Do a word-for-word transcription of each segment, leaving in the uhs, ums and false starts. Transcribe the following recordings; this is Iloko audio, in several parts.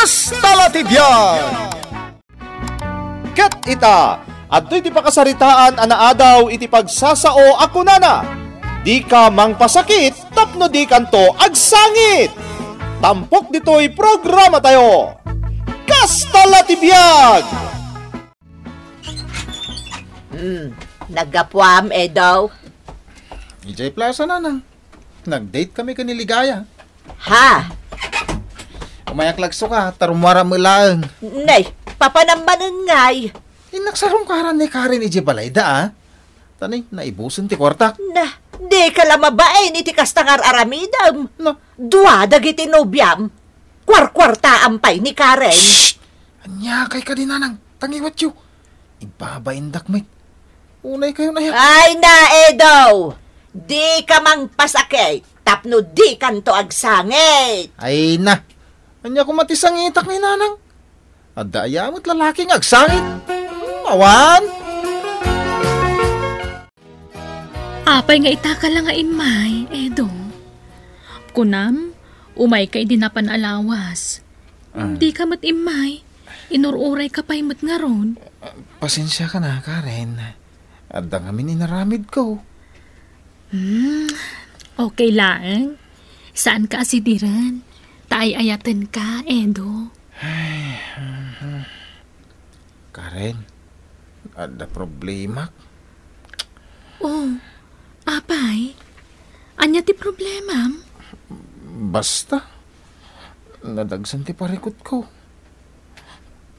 Kasta la ti biag! Ket ita, adtoy ti pakasaritaan a naadaw iti pagsasao a kunana, "Dika mangpasakit tapno dikanto agsangit." Tampok ditoy programatayo. Kasta la ti biag! Hmm, naggapuam, Edo? Idiay plaza, nanang. Nag-date kami ken ni Ligaya. Ha? Umayak lagsuka, ta rummuaram met laeng. Nay, papanam manen ngay? Innak sarungkaran ni Karen idiay balayda, a. Ta nay, naibusen ti kuartak. Na, dika la mabain iti kasta nga ar-aramidem. Na. Dua dagiti nobiam. Kuarkuartaam pay ni Karen. Shh! Ania kay kadi, nanang? Tangiwatyo. Ibabaindak met. Unay kayo na ya. Ay na, Edo! Dika mangpasakit tapno dikanto agsangit. Ay na. Ania koma ti sangitak ni nanang? Adda aya met lalaki nga agsangit? Hmm, awan. Apay nga itaka la nga immay, Edo? Kunam, umayka idi napan a lawas. Ah. Dika met immay. Inur-urayka pay met ngarud. Ah, pasensiaka na, Karen. Adda ngamin inaramidko. Hmm, okay laeng. Saanka a sidiren. Ta ay-ayatenka, Edo. Ay, mhm. Karen, adda problemak. Oh, apay? Ania ti problemam? Basta, nadagsen ti parikutko.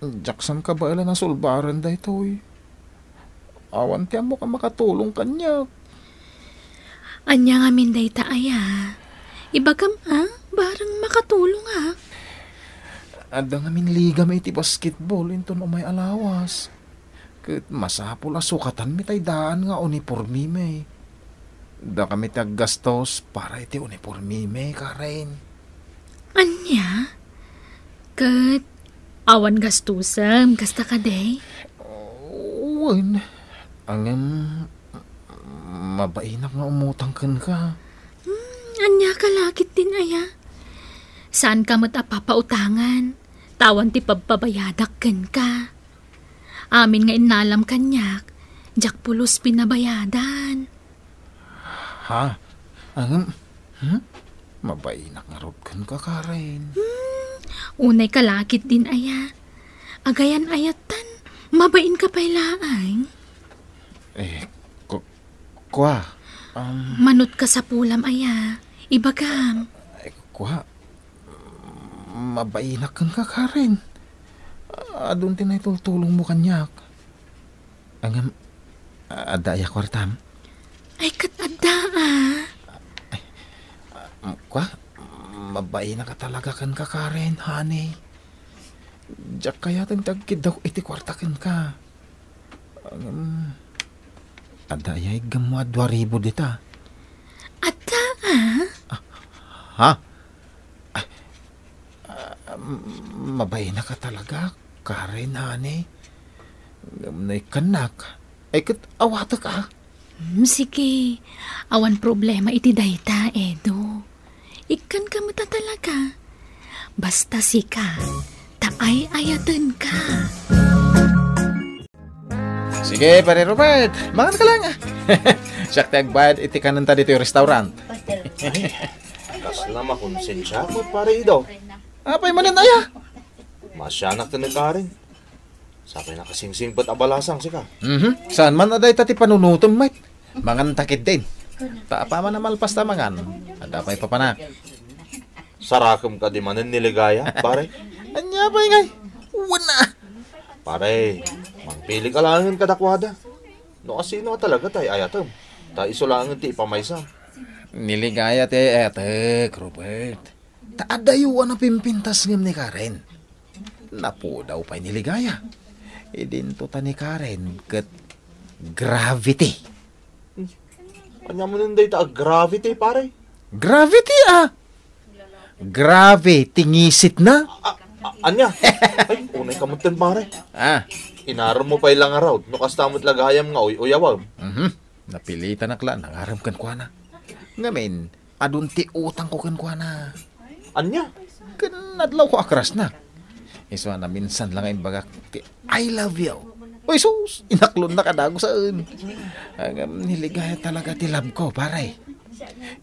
Diak saan kabaelan a sulbaren daytoy. Awan ti ammok a makatulong kaniak. Ania ngamin dayta aya? Ibagam a, bareng makatulongak. Adda ngamin ligami iti basketball inton umay a lawas. Ket masapul a sukatanmi tay daan nga unipormimi. Dakami ti aggastos para iti unipormimi, Karen. Ania? Ket awan gastusem, kasta kadi? Wen, ngem mabainak nga umutang kenka. Hmm, ania ka la ketdin aya? Saanka met a papautangan, ta awan ti pagpabayadak kenka. Amin nga innalam kaniak, diak pulos pinabayadan. Ha? Ngem, hmm? Mabainak ngarud kenka, Karen. Hmm, unay ka la ketdin aya. Agayan-ayatan, mabainka pay laeng. Eh, ku-, kua, um, Manut ka sapulam aya. Ibagam. Eh, kua, mabainak kenka, Karen. Adun ti naitultulongmo kaniak. Ngem, adda aya kuartam? Ay, ket adda, a. Ay, kua, mabainak a talaga kenka, Karen, honey. Diak kayaten ti agkiddaw iti kuarta kenka. Ngem, adda aya iggammo a dua ribu dita? Adda, a. Ah, ha? Ah, ah, m-, mabainak a talaga, Karen, honey. Ngem no ikkannak, ay ket awatek, a. Hmm, sige. Awan problema iti dayta, Edo. Ikkanka met a talaga. Basta sika, ta ay-ayatenka. Sige, Pare Robert, mangan ka lang. Siak ti agbayad iti kanenta ditoy restaurant. Kasla makonsensiak met, Pare Ido. Apay manen aya? Masianak ti nagkarin. Sapay nakasingsingpet a balasang sika. Mhm. Saan man a dayta ti panunutem met? Mangan ta ketdin. Ta apaman a malpas ta mangan, adda pay papanak. Sarakem kadi manen ni Ligaya, pare? Ania pay ngay? Wen a. Pare, mangpili ka laengen kadakuada. No asino a talaga tay ayatem, ta isu laengen ti ipamaysa. Ni Ligaya ti ayatek, Robert. Ta adayo a napimpintas ngem ni Karen. Napudaw pay ni Ligaya. Idinto ta ni Karen ket gravity. Ania manen dayta a gravity, pare? Gravity, a. Grabe ti ngisitna. A-, a-, ania? Ay, unay ka metten, pare. A. Inarem mo pay la ngarud, no kasta met la gayam nga uy-uyawem. Mhm. Napilitanak la nangarem kenkuana. Ngamin, adun ti utangko kenkuana. Ania? Ken nadlawko a krasnak. Isu a naminsan la nga imbagak ti "I love you." Uy, sus! Inaklonna kadagusen. Ngem ni Ligaya talaga ti love ko, pare.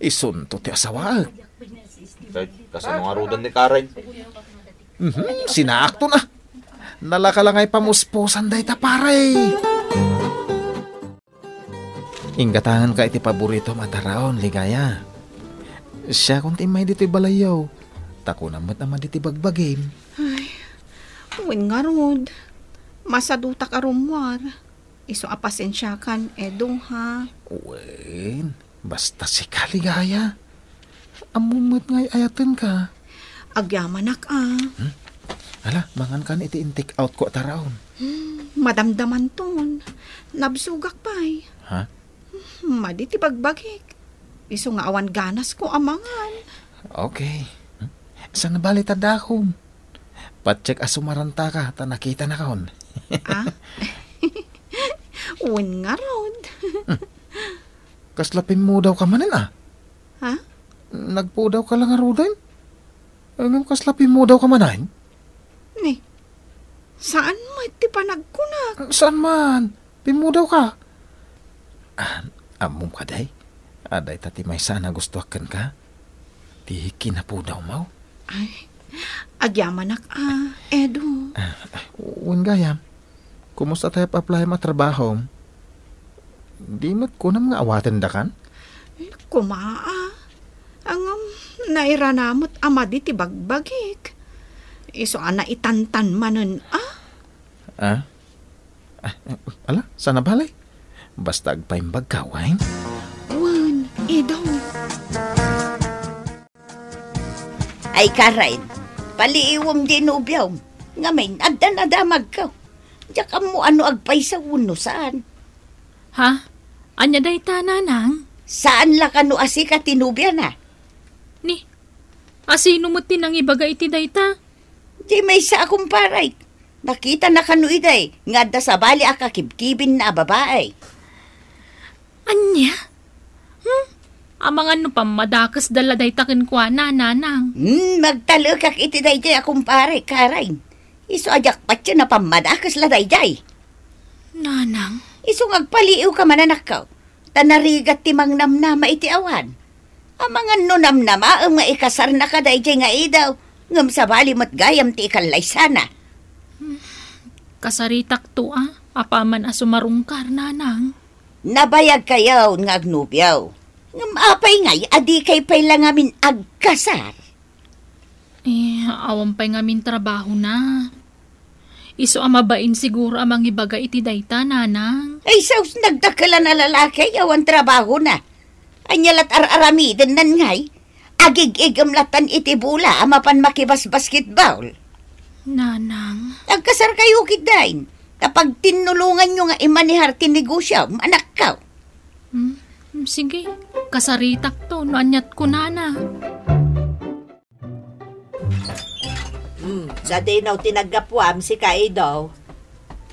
Isunto ti asawaek. Kay, kasano ngaruden ni Karen? Mhm, sinaakto na. Nalaka la nga ipamuspusan dayta, pare. Inggatangenka iti paboritom a taraon, Ligaya. Siakon ti immay ditoy balayyo. Ta kunam met a madi ti bagbagim. Ay, wen ngarud. Masadutak a rummuar. Isu a pasensiakan, Edo, ha? Wen, basta sika, Ligaya. Ammom met nga ay-ayatenka. Agyamanak, a. Hmm? Ala, mangankan iti in-take out ko a taraon. Hmm, madamdamanton. Nabsogak pay. Ha? Hmm, madi ti bagbagik. Isu nga awan ganasko a mangan. Okay. Hmm? Saan na bali ta dakom? Patiek a sumarantaka ta nakitanakon. Ah? Wen ngarud. Hmm. Kasla pimmudawka manen, a? Ha? Nagpudawka la ngaruden? Ngem kasla pimmudawka manen? Ni, saan met ti panagkunak? Saan man? Pimmudawka? Ah, ammom kadi? A, dayta ti maysa a nagustuak kenka? Ti kinapudawmo? Ay, agyamanak, a, Edo. Ah, wen gayam, kumusta ti ap-applyem a trabahom? Di met kunam nga awatendakan? Koma, a. Ngem, nairana met a madi ti bagbagik. Isu a naitantan manen, a. Ah? Ah, ala, saan a bale. Basta agpaimbagka, wen? Wen, Edo. Ay, Karen, paliiwem di nobiom. Ngamin, adda nadamagko. Diak ammo a no agpayso wenno saan. Ha? Ania dayta, nanang? Saan la kano a sika ti nobiana? Ni, asino met ti nangibaga iti dayta? Di maysa a kumparek. Nakitana kano idi nga adda sabali a kakibkibinna a babai. Ania? Hmm? Amangan no pammadakesda la dayta kenkuana, nanang. Hmm, magtalekak iti daydiay a kumparek, Karen. Isu a diak patien a pammadakes la daydiay. Nanang. Isu nga agpaliiwka man, anakko. Ta narigat ti mangnamnama iti awan. Amangan no namnamaem nga ikasarnaka daydiay nga Edo, ngem sabali met gayam ti ikallaysana. Kasaritakto a, apaman a sumarungkar, nanang. Nabayagkayon nga agnobio. Ngem apay ngay a dikay pay la ngamin agkasar? Eh, awan pay ngamin trabahona. Isu a mabain siguro a mangibaga iti dayta, nanang. Ay, sus, nagdakkelan a lalaki, awan trabahona. Ania lat ar-aramidennan ngay? Agig-igem latan iti bola a mapan makibasbasketball. Nanang. Agkasarkayo ketdin. Ta pagtinnulonganyo nga imanehar ti negosiom, anakko. Hmm, sige. Kasaritakto no aniat kunana. Hmm, sadino ti naggapuam, sika, Edo?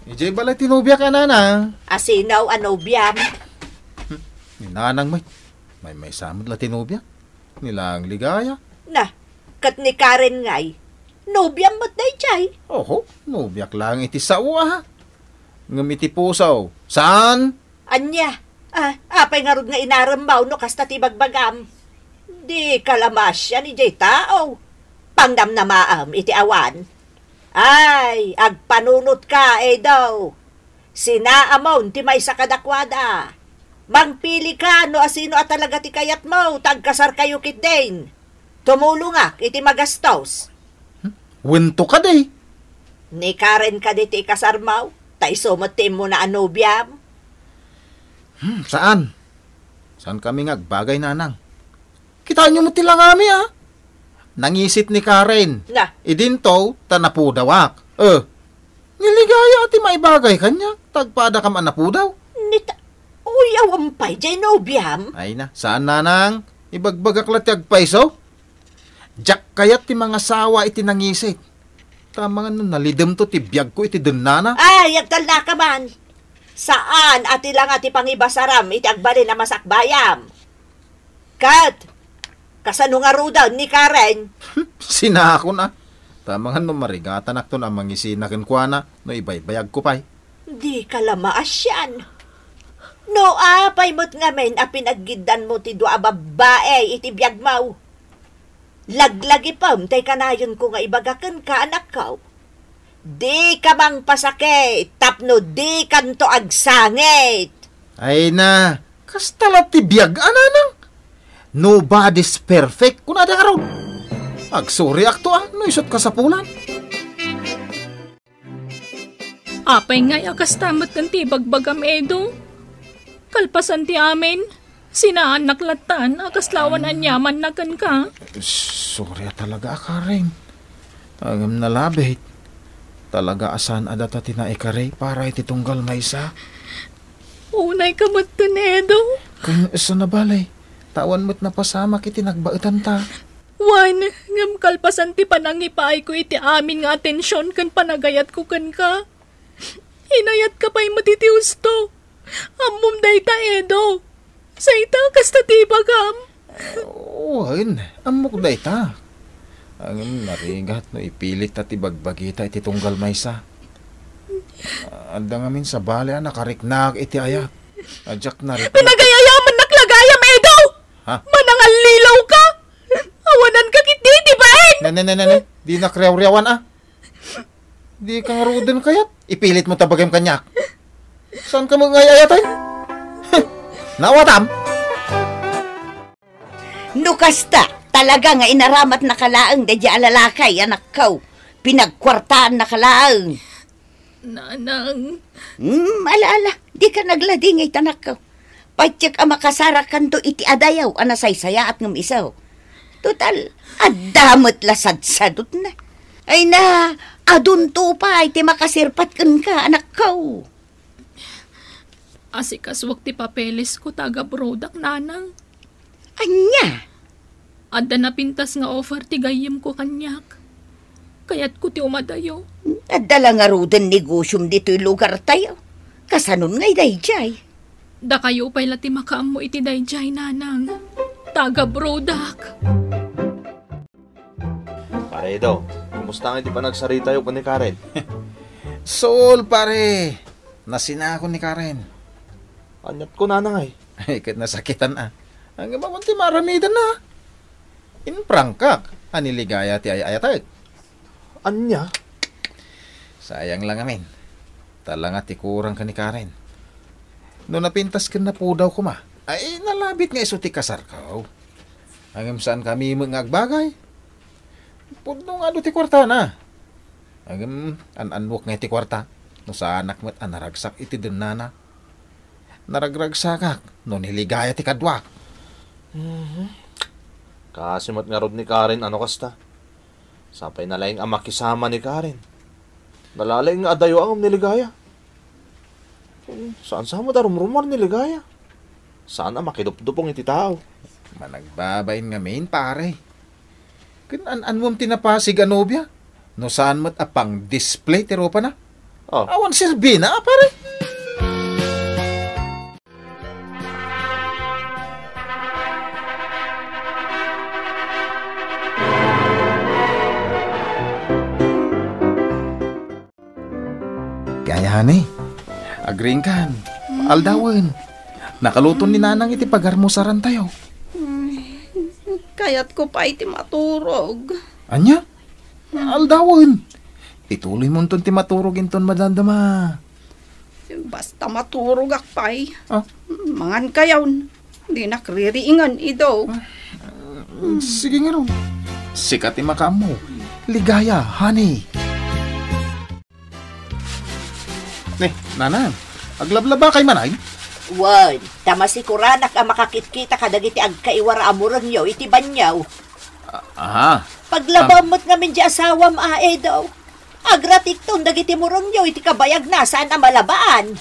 Idiay balay ti nobiak a nanang. Asino a nobiam? Hmm, ni nanang met. Maymaysa met la ti nobiak. Ni laeng Ligaya. Na, ket ni Karen ngay. Nobiam met daydiay. Oho, nobiak laeng iti sao, a. Ngem iti puso, saan? Ania? Ah, apay ngarud nga inaremmo no kasta ti bagbagam? Dika la masian idiay tao. Pangnamnamaem iti awan. Ay, agpanunotka, Edo. Sinaamon ti maysa kadakuada. Mangpilika no asino a talaga ti kayatmo, ta agkasarkayo ketdin. Tumulongak iti magastos. Hmm? Wento kadi? Ni Karen kadi ti ikasarmo, ta isu met ti immuna a nobiam? Hmm, saan? Saan kami nga agbagay, nanang? Kitaenyo met ti langami, a. Nangisit ni Karen. Na. Idinto, ta napudawak. Eh, ni Ligaya ti maibagay kaniak, ta agpadakam a napudaw. Nita, uy, awan pay, jay nobiam? Ay na, saan, nanang? Ibagbagak la ti agpayso. Diak kayat ti mangasawa iti nangisit. Ta amangan no nalidemto ti biagko iti dennana. Ay, agtalnaka man. Saan a ti langa ti pangibasaram iti agbalin a masakbayam. Ket, kasano ngaruden ni Karen? Sinakon a. Ta amangan no marigatanakton a mangisina kenkuana no ibaybayagko pay. Dika la maasian. No apay met ngamin a pinaggiddanmo ti dua a babbai iti biagmo? Laglagipem tay kanayonko nga ibaga kenka, anakko. Dika mangpasakit tapno dikanto agsangit. Ay na, kasta la ti biag a, nanang. Nobody's perfect, kunada ngarud. Agsoriakto a, no isu't kasapulan. Apay ngay a kasta met ken ti ibagbagam, Edo? Kalpasan ti amin, sinaannak lattan a kasla awan aniamanna kenka. Sorry a talaga a, Karen. Ngem nalabit. Talaga a saan a data ti naikari para iti tunggal maysa. Unay ka met ken Edo. Ken saan a bale, ta awan met napasamak iti nagbaetanta. Wen, ngem kalpasan ti panangipaayko iti amin nga atension ken panagayatko kenka, inayatka pay met iti husto. Ammom dayta, Edo. Sayta, kasta ti ibagam. Wen, ammok dayta. Ngem narigat no ipilitta ti bagbagita iti tunggal maysa. Adda ngamin sabali a nakariknak iti ayat. A diak narikna. Pinagayayamannak la gayam, Edo! Ha? Manangallilaw ka! Awanan ka ketdi iti bain! Ne, ne, ne, ne, ne. Dinak riawriawan a. Dika ngaruden kayat. Ipilitmo ta bagim kaniak. Saan ka met nga ay-ayatay? Nawatam? No kasta, talaga nga inaramatnaka laeng daydiay a lalaki, anakko. Pinagkuartaannaka laeng. Nanang. Hmm, ala, ala, dika nagladingit, anakko. Patiek a makasarakanto iti adayo a nasaysayaat ngem isu. Total, adda met la sadsadutna. Ay na, adunto pay ti makasirpat kenka, anakko. Asikasuak ti papelesko, taga-abroadak, nanang. Ania? Adda napintas nga offer ti gayyemko kaniak. Kayatko ti umadayo. Adda la ngaruden negosiom ditoy lugartayo. Kasanon ngay daydiay? Dakayo pay la ti makaammo iti daydiay, nanang. Taga-abroadak. Pare Edo, kumusta nga iti panagsaritayo ken ni Karen? Saol, pare. Nasinako ni Karen. Aniat kunana ngay? Ay, ket nasakitan a. Ngem awan ti maaramidenna. Imprangkak a ni Ligaya ti ay-ayatek. Ania? Sayang la ngamin. Talna ti kurang ken ni Karen. No napintas ken napudaw koma, ay nalabit nga isu ti kasarko. Ngem saan kami met nga agbagay. Pudno nga adu ti kuartana. Ngem an-annuak nga iti kuarta, no saanak met a naragsak iti dennana. Naragragsakak no ni Ligaya ti kaduak. Mhm. Kaasi met ngarud ni Karen a no kasta. Sapay na laeng a makisama ni Karen. Nalalaing nga adayo a ngem ni Ligaya. Hmm, saan sa met a rumrumar ni Ligaya? Saan a makidupdupong iti tao? Managbabain ngamin, pare. Ken an-annuam ti napasig a nobia? No saan met a pang-display ti rupana? Oh. Awan serbina, pare. Kaya, honey, agriingkan. Mm. Aldawen. Nakaluton ni Nanang iti pagarmusarantayo. Ay, kayatko pay ti maturog. Ania? Aldawen. Ituloymonton ti maturog inton madamdama. Basta maturogak pay. Ah? Mangan kayon. Dinak ririingan, Edo. Ah, sige ngarud. Sika ti makaammo. Ligaya, honey. Ne, Nanang, aglablabakay man ay? Wen, ta masikuranak a makakitkita kadagiti agkaiwara a murengyo iti banio. Ah, aha. Paglabam met ngamin di asawam, a, Edo. Agratikton dagiti murengyo iti kabayagna saan a malabaan.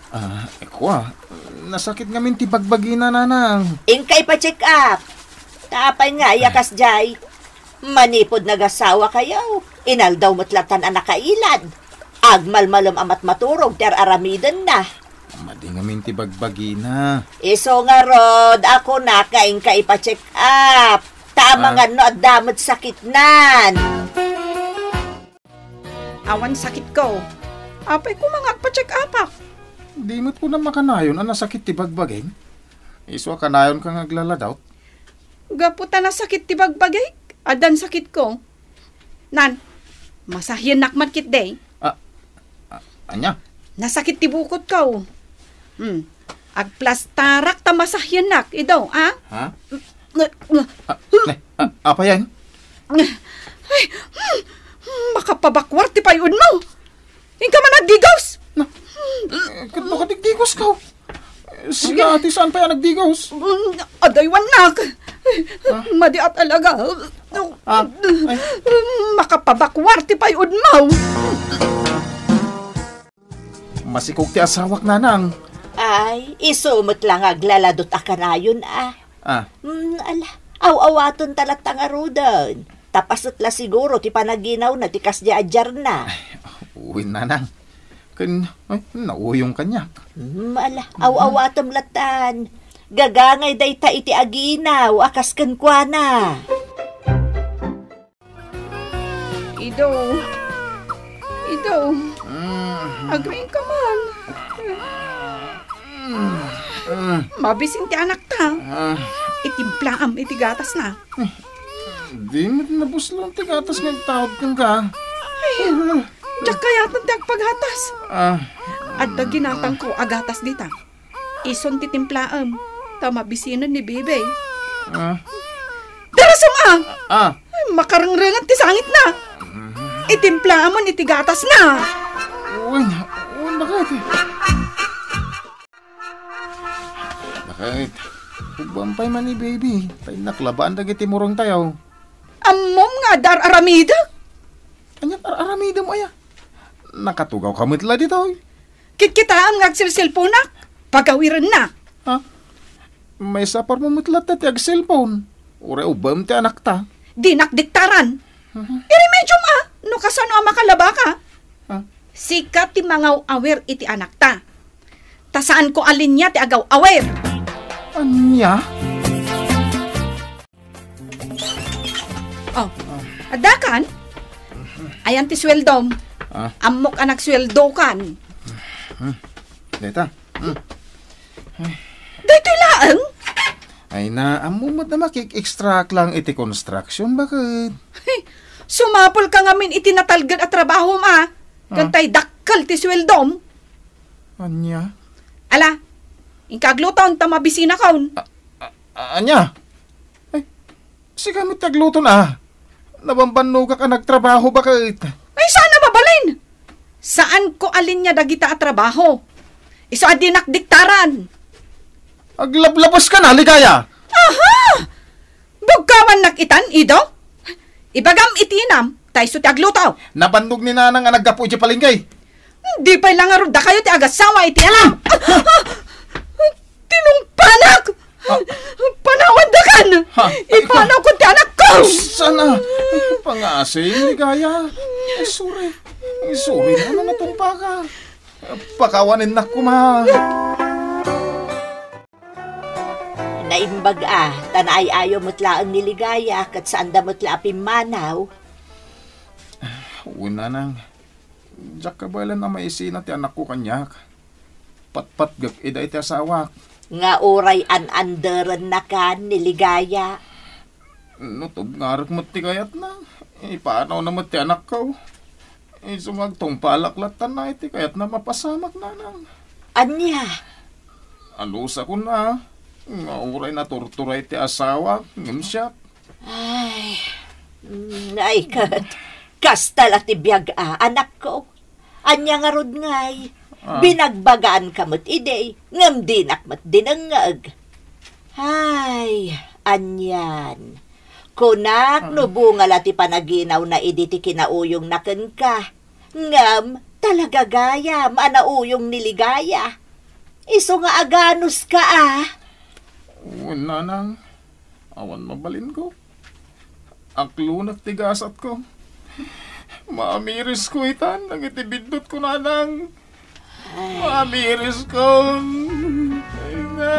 Ah, kua, nasakit ngamin ti bagbagina, Nanang. Inka ipa-check up. Ta apay nga, ay, kasdiay. Manipud nagasawa kayo, inaldaw met latan a nakailad. Agmalmalem a matmaturog ti ar-aramidenna. Madi ngamin ti bagbagina. Isu ngarud, a kunak nga inka ipa-check up. Ta amangan no adda met sakitnan. Awan sakitko. Apay koma nga agpa-check-upak? Di met kunam a kanayon a nasakit ti bagbagim. Isu a kanayonka nga aglaladot. Gapu ta nasakit ti bagbagik, addan sakitko. Nan, masahiennak man ketdi. Ah, ah, ania? Nasakit ti bukotko. Hmm. Agplastarak ta masahiennak, idaw, a? Ha? Nga, nga, Ah, ne, ah, apay yan? Ay, hmm, makapabakwar ti pay-udmo. Inka man agdigos! Na, eh, ket no kadigdigos ka? Sika, ati, saan pay a nagdigos? Mm, adaywannak. Ah? Madi a talaga. Ah, ay. Makapabakwar ti pay-udmo. Masikog ti asawak, nanang. Ay, isu met la nga aglaladot a kanayon, a. Ah. Mm, ala, aw-awaten ta latta ngaruden. Ta paset la siguro ti panaginawna ti kasdiay a diarna. Ay, wen, nanang. Ken, ay, nauyong kaniak. Mm, ala, aw-awatem lattan. Gagangay dayta iti aginaw a kas kenkuana. Ido. Ido. Mm. Agriingka man. Mm. Mabisin ti anakta. Ah. Itimplaam iti gatasna. Di met nabuslon ti gatas nga agtaud kenka. Ay, diak kayatan ti agpagatas. Ah. Adda ginatangko a gatas dita. Isun ti timplaem, ta mabisinen ni Bibi. Ah. Darasem a! Ah. Ay, makarengrenget ti sangitna. Itimplaamon iti gatasna. Wen, wen, bakit? Bakit? Ubbam pay man ni Bibi. Tay naklabaan dagiti murong tayo. Ammom nga adda ar-aramidek? Ania ar-aramidem aya? Nakatugaw ka met la ditoy. Kitkitaem nga agselselponak, pagawirennak. Ha? Maisapar mo met latta ti agselpon. Uray ubbam ti anakta. Dinak diktaran. Mhm. Iremediom a, no kasano a makalabaka. Ha? Sika ti mangaw-awir iti anakta. Ta saanko a linia ti agaw-awir. Ania? Oh, addakan? Ayan ti sueldom. Ah. Ammok a nagsueldokan. Hmm. Deta. Hmm. Daytoy laeng? Ay na, ammo met a makik-extra lang iti construction, bakit? Sumapul ka ngamin iti natalged a trabahom, a. Ah. Kantay dakkel ti sueldom. Ania? Ala, inka agluton ta mabisinakon. A-, a-, ania? Ay, sika met ti agluton a. Nabambannogak a nagtrabaho, bakit? Ay, saan a mabalin? Saanko a linia dagita a trabaho. Isu a dinak diktaran. Aglablabas ka na, Ligaya! Aha! Bugkawannak itan, Ido? Ibagam iti inam, ta isu ti agluto. Nabannog ni Nanang a naggapu iti palengke. Di pay la ngarud dakayo ti agasawa iti anak. Tinungpanak! Ah. Panawandakan! Ha? Ipanawko ti anakko! Sana! Pangasing, Ligaya. Ay, sorry. Ay, sorry. Ano, natumpa ka? Pakawaninnak koma. Naimbag a, ta naay-ayo met laeng ni Ligaya, ket saanda met la a pimmanaw. Wen, Nanang, diak kabaelan a maisina ti anakko kaniak. Patpatgek ida iti asawak. Nga uray an-anderennakan ni Ligaya. No tubngarek met ti kayatna, ipanawna met ti anakko. Isu nga agtungpalak lattan na iti kayatna mapasamak, Nanang. Ania? Alusakon a, nga uray naturturay ti asawak, ngem siak. Ay, mm, ay, ket, kasta la ti biag a, anakko. Ania ngarud ngay? Ah. Binagbagaanka met idi, ngem dinak met dinengngeg. Ay, anian. Kunak no bunga la ti panaginawna idi ti kinauyongna kenka. Ngem, talaga gayam a nauyong ni Ligaya. Isu nga aganuska a. Wen, Nanang. Awan mabalinko. Aklonak ti gasatko. Maamirisko itan dagiti biddutko, Nanang. Maamirisko. Ay, na.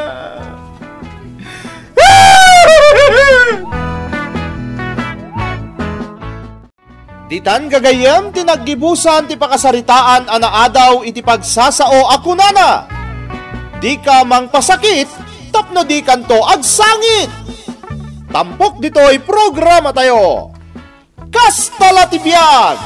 Ditan gagayyem ti naggibusan ti pakasaritaan a naadaw iti pagsasao a kunana, "Dika mangpasakit tapno dikanto agsangit." Tampok ditoy programatayo. Kasta la ti biag!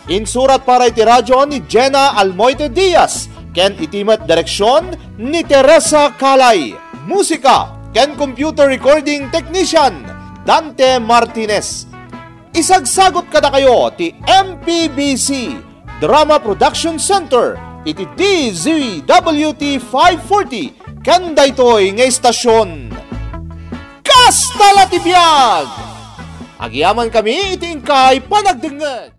Insurat para iti radyo ni Jenna Almoite Diaz ken iti met direksion ni Teresa Calay. Musika ken computer recording technician Dante Martinez. Isagsagot kadakayo ti M P B C Drama Production Center iti D Z W T five forty ken daytoy nga istasyon. Kasta la ti biag! Agyamankami iti inkay panagdengngeg.